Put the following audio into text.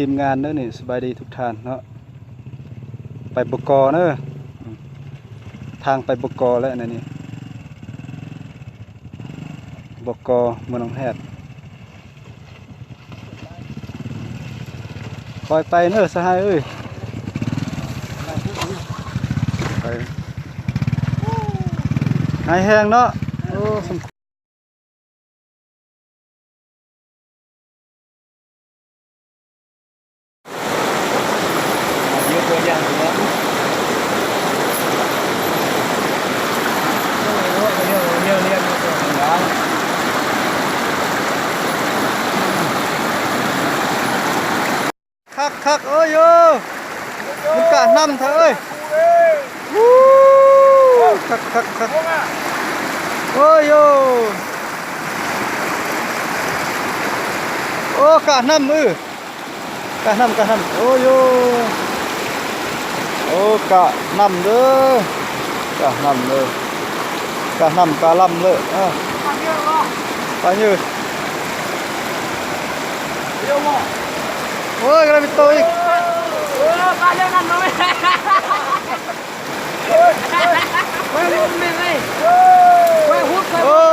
ทีมงานเนอะนี่ สบายดีทุกท่านเนาะ ไปบก.นะ ทางไปบก.แล้วนะนี่ บก.เมืองหนองแฮด คอยไปเนอะสหายเอ้ย ไป หายแฮงเนาะ โอ้ สม Khắc khắc ơi yô. Nws kam hnam ntawd. Khắc khắc khắc. Ơi yô. Ô, kam hnam ư. Kam hnam, kam hnam. Ôi yô. Ô, kam hnam ntawd. Kam hnam ntawd. Kam hnam kam lam lawm. Pab Nyuj. Ôi, cái này bị tôi. Ôi.